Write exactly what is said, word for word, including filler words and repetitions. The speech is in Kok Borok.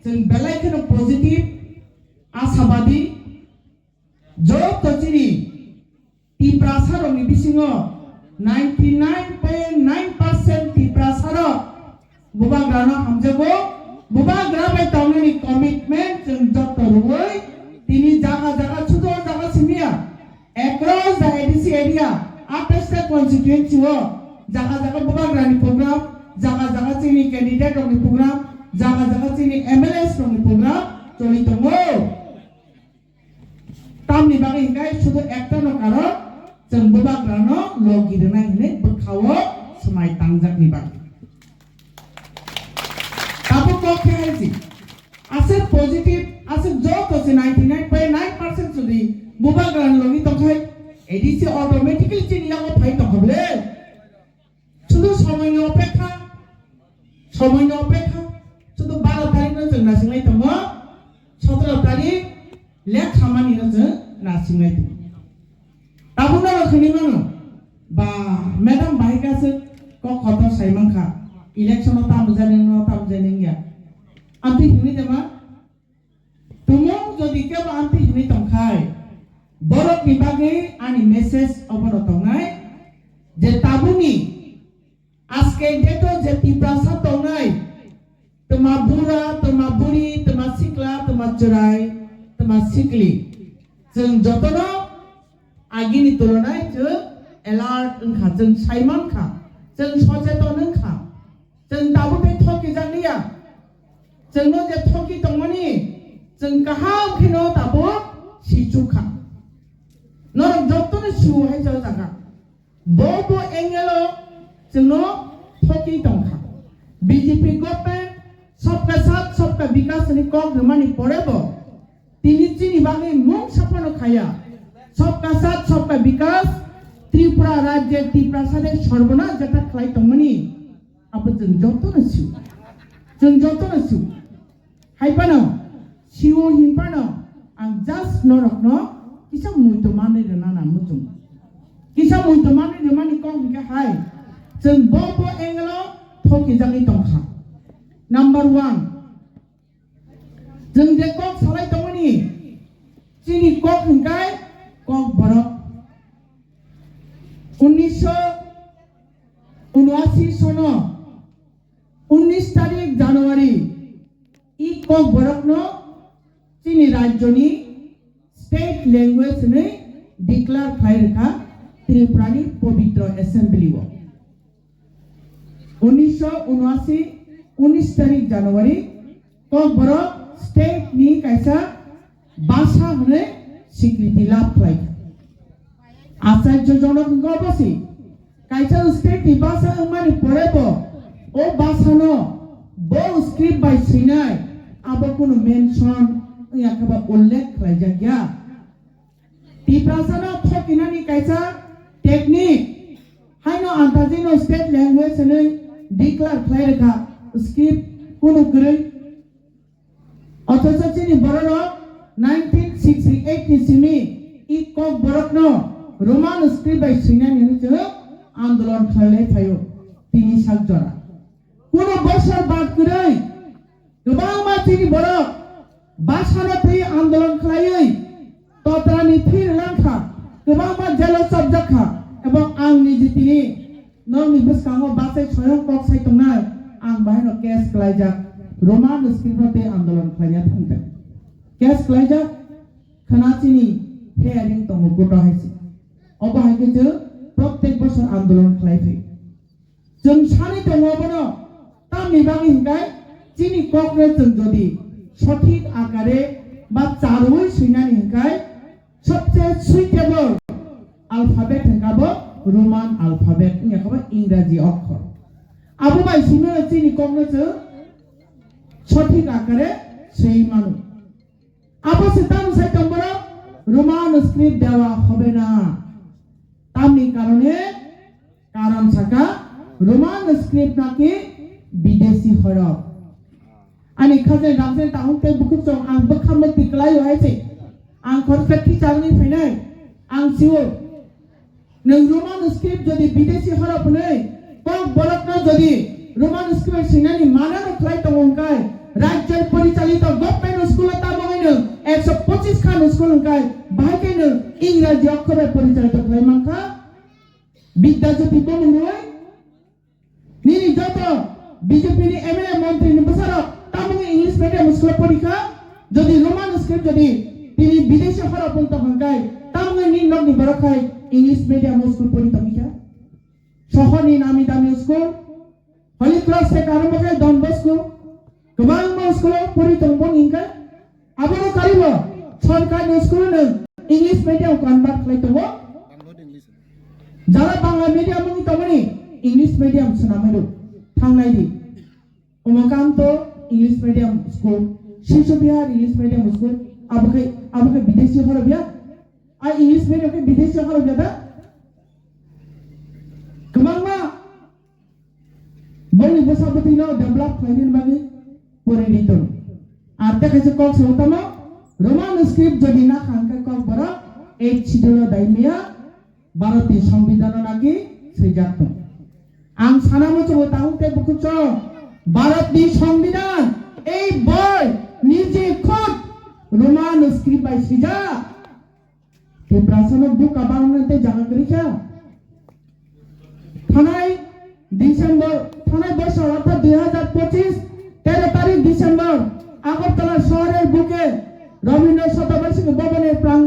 Chwng belai kheno positive, asabadi, joto chini Tiprasa rokni bisingo ninety nine point nine percent Tiprasa rok bubagrano hamjago, bubagra bai tongnani commitment chwng joto rwui tini jaga jaga sudo jaga simiya. Across the A D C area, atais ta constituency o jaga jaga bubagrani program, jaga jaga chini candidate rokni program, jaga jaga chini M L As rokni program choli tongo. Tamni bagwi hinkhe sudu ekta no karon chwng bubagrano logi rwnai hinwi bwkhao swmai tangjakni bagwi. Tabuk kok khe hai si. Aswk positive, aswk joto se ninety nine point nine percent sudi bubagrani logi tongkhai, A D C automatically chini yago phai tongkha bole. Sudu somoini opekha, somoini opekha, sudu baro tarikno chwng nasinglai tongo, sotoro tarik lekhamani no chwng nasinglai tongo. Tabukno rw khwnwi mano, ba, madam bahai kha se kok kotor sai mankha, election o tamo jani wngno tamo jani wngya. Amtwi hwnwi de ma? Tumung jodi kebo amtwi hwnwi tongkhai, borokni bagwi ani message obono tongnai, je tabukni aske date o je Tiprasa tongnai, twma bura, twma buri, twma sikla, twma chwrai, twma sikli, chwng jotono agini tulonai chwng alert wngkha, chwng saimankha, chwng socheton wngkha, chwng tabuk tei thokijakliya, chwngno je thoki tongmani chwng kaham kheno tabuk sichukha. Norok jotono siwo hai jora jaga. Bo bo angle o chwngno thokwi tongkha. B J P government Sabka Saath Sabka Vikas ni kok rwmani pore bo tini chini bagwi mung saphano khaya. Sabka Saath Sabka Vikas Tripura rajye Tiprasa de sorbonas jeta khlai tongmani abo chwng jotono sio. Chwng jotono sio. Hai phano, siwo hin phano, ang just norokno kisa muito manwi rwna nang muchung. Kisa muito manwi rwmani kok hinkhe hai, chwng bo bo angle o thokijagwi tongkha. Number one, chwng je kok salai tongmani, chini kok hinkai kok borok. Unnisho unuasi sono, unnis tarik January, I kok borokno chini rajyoni state language hwnwi declare khlai rwkha Tripurani Pobitro Assembly o. Unnisho unuasi, unnis tarik January, kok borok state ni kaisa basa hwnwi sikriti lab khlaikha. Acharyojonok wngkha obo se. Kaisa state ni basa wngmani pore bo o basa no bo script bai swinai abo kunu mention wngya khe ba ullekh khlaijak ya. Tiprasa no thokinani kaisa technique haino antajino state language hwnwi declare khlai rwkha script kunu kwrwi. Othocho chini bororok nineteen sixty eight ni simi i kok borokno Roman script bai swinani hwnwi chwng andolon khlailai phaio tini sak jora. Kunu bosor bad kwrwi kwbangma chini borok basano thwi andolon khlaiwi totrani thwi rwlang kha, kwbangma jelo chopjak kha, ebong ang niji tini Nokni bwskango bachai soyong kok sai tongnai, ang bahaino case klaijak, Roman script no tei andolon khlaina thangkha. Case klaijak, khwna chini hearing tongo court o hai se. Obo hai khe chwng protek bosor andolon khlai phai. Chwng sanwi tongo obono, tamni bagwi hinkai chini kok no chwng jodi sothik akare ba charwi swinani hinkai, Sobse suitable alphabet hwnkha bo Roman alphabet, wngya khe bo Ingraji okhor. Abo bai simi chini kokno chwng sothik akare swi mano. Abo se tamo sai tong borok Roman script dewa hobe na. Tamni karone Karon saka Roman script naki bidesi horok. Ani khajai ramjai tahung tei bukhuk chong ang bwkha mukti kwlaio hai se. Ang khoroksa teacher wngwi phainai. Ang sio. Nwng Roman script jodi bidesi horok hwnwi kok borokno jodi Roman script singnani manano khlai tongo hwnkhe rajyo porichali To government school o tamo hino ekso pochis khan school hwnkhe bahai khe no Ingraji okhor bai porichalitok khlai mankha. Bidya Jyoti bumung rwi nini joto B J P ni M L A montri ni bwsarok tamo hino English medium school o porikha. Jodi Roman script jodi tini bidesi horok pung tong hwnkhe tamo hino nini nokni borok khai English medium school pori tongkha. Sohor ni nami dami school, Holy Cross se karamo khe Don Bosco, kwbangma school o pori tong bong hingkhe, abono karibo sorkar ni school no English medium convert khlai tongo. Jara Bangla medium wngwi tongmani English medium swnamwi rw thangnai di. Omo Kanto English medium school, Shishu Bihar English medium school, abo khe, abo khe bidesi horobya. A English medium khe bidesi horobya da. Kwbangma bongni bwsa bwtwino develop khlainani bagwi pori ri tongo. Ar tei kaisa kok se utamo, Roman script jodi na kha hwnkhe kok borok eighth schedule o dai maya Bharat ni Songbidan o naki swijak tong. Ang sana muchungo tabuk tei bukhuk chwng Bharat ni Songbidan ei boi nije khud Roman script bai swijak. Tiprasano buka barokno tei jaga kwrwi kha. Thanai December, thanai bosor ortho dui hazar pochis, tero tarik December, Agartala sohoror buke Rabindra Shatabarshiki Bhavanor prangon